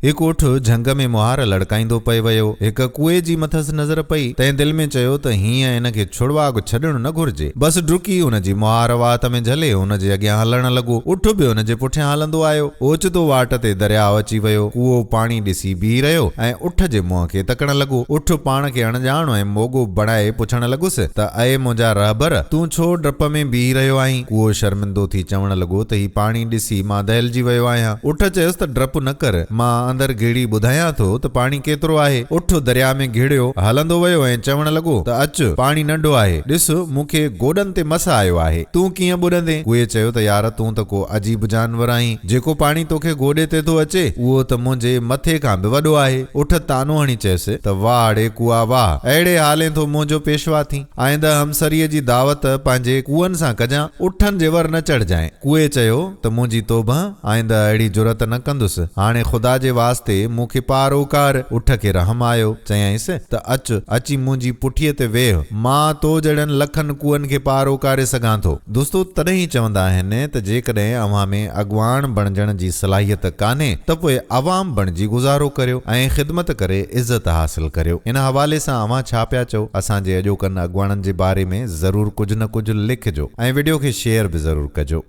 هڪ اٺ جهنگ ۾ مهار لڙڪائيندو پئي ويو. هڪ ڪوئي جي مٿس نظر پئي، تنهن دل ۾ چيو ته هينئن هن کي ڇڙواڳ ڇڏڻ نه گهرجي. بس ڊڪي هن جي مهار وات ۾ جهلي هن جي اڳيان هلڻ لڳو. اٺ به هن جي پٺيان هلندو آيو. اوچتو واٽ تي درياء اچي ويو. ڪوئو پاڻي ڏسي بيهي رهيو ۽ اٺ جي منهن کي تڪڻ لڳو. اٺ پاڻ کي اڻڄاڻ ۽ موڳو بڻائي پڇڻ لڳس ته اي منهنجا رهبر! تون ڇو ڊپ ۾ بيهي رهيو آهين؟ ڪوئو شرمندو ٿي چوڻ لڳو ته هي پاڻي ڏسي مان دهلجي ويو آهيان. اٺ چيس ته ڊپ نه ڪر، مان اندر گهڙي ٻڌايان ٿو ته پاڻي ڪيترو آهي. اٺ درياء ۾ گهڙيو، هلندو ويو ۽ چوڻ لڳو ته اچ، پاڻي ننڍو آهي، ڏس مون کي گوڏن تي مس آيو آهي، تون ڪيئن ٻڏندين؟ ڪوئي چيو ته يار تون ته ڪو عجيب جانور آهين، جيڪو پاڻي توکي گوڏي تي ٿو اچي، اهو ته منهنجي مٿي کان به وڏو آهي. اٺ طعنو هڻي چيس ته واهه ڙي ڪوئا واهه، اهڙي حالين ٿو منهنجو پيشوا ٿين. آئنده همسريء جي دعوت پنهنجي ڪوئن سان ڪجان، اٺن جي ور نه چڙهجانء. ڪوئي چيو ته منهنجي توبهه، آئنده اهڙي جرئت نه ڪندس. هاڻي خدا جي واسطي مون کي پار اڪار. اٺ کي رحم آيو. چيائينس ته اچ، اچي منهنجي پٺيء تي ويهه. مان تو جهڙن لکن ڪوئن کي پار اڪاري سگهان ٿو. دوستو تڏهن ئي چوندا آهن ته جيڪڏهن اوهان ۾ اڳواڻ بڻجڻ جي صلاحيت ڪانهي ته پوء عوام بڻجي گذارو ڪريو ۽ خدمت ڪري عزت حاصل ڪريو. ان حوالي سان اوهان ڇا پيا چئو؟ اسان جي اڄوڪن اڳواڻن جي باري ۾ ضرور ڪجهه نه ڪجهه لکجو ۽ وڊيو کي شيئر به ضرور ڪجو.